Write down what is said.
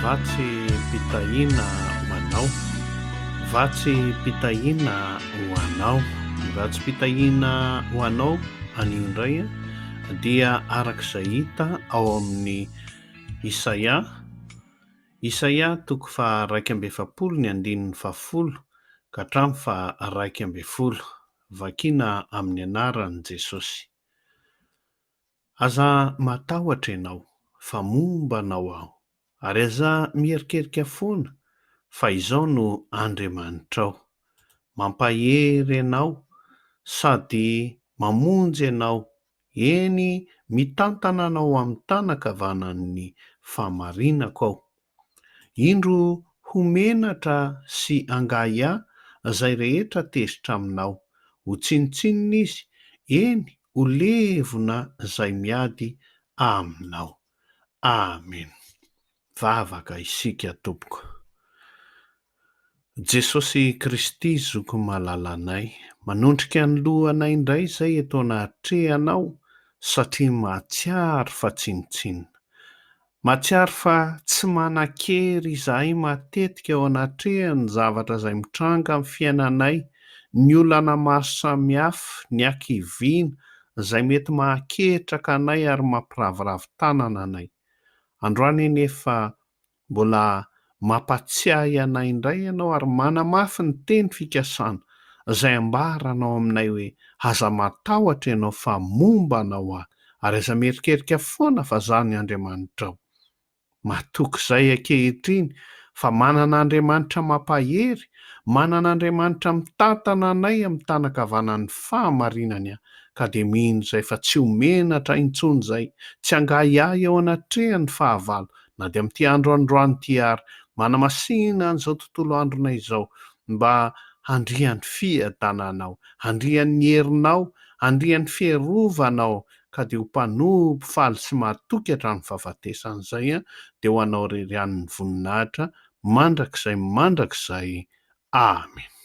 Vatsim-pitahiana ho anao. Vatsim-pitahiana ho anao. Ny vatsim-pitahiana ho anao anio indray dia araka izay hita ao amin'ny Isaia, Isaia toko faha-41 ny andininy faha-10 ka hatramin'ny faha-11. Vakina amin'ny anaran'i Jesosy. Aza matahotra ianao, fa momba anao Aho, ary aza miherikerika foana, fa Izaho no Andriamanitrao. Mampahery anao sady mamonjy anao, eny, mitantana anao amin'ny tanan-kavanan'ny fahamarinako Aho. Indro ho menatra sy hangahiahy izay rehetra tezitra aminao, ho tsinontsinona izy, eny, ho levona izay miady aminao. Amena. Vavaka isika tompoko. Jesosy Kristy Zoky malalanay, manondrika ny lohanay indray izay eto anatrehanao satria mahatsiaro fa tsinontsinona. Mahatsiaro fa tsy manan-kery izahay matetika eo anatrehan'ny zavatra izay mitranga amin'ny fiainanay, ny olana maro samihafa, ny hakiviana izay mety mahaketraka anay ary mampiraviravy tanana anay. Androany anefa Mbola mampatsiahy anay indray ianao ary manamafy ny teny fikasana izay ambaranao aminay hoe aza matahotra ianao fa momba anao aho ary aza mierikerika foana fa za ny Andriamanitrao. Matoky izay ankehitriny fa manana Andriamanitra mampahery, manana Andriamanitra mitantana anay amin'ny tanan-kavanan'ny fahamarinany aho ka dia mino izay fa tsy ho menatra intsony izay, tsy hangahiahy eo anatrehan'ny fahavalo Na dia amin'ity andro androany ity ary, manamasina an'izao tontolo andronay izao mba handrian'ny fiadananao, handrian'ny herinao, handrian'ny fiarovanao, ka dia ho mpanompo faly sy mahatoky hatramin'ny fahafatesana izay, dia ho anao irery ihany ny voninahitra mandrakizay mandrakizay. Amena.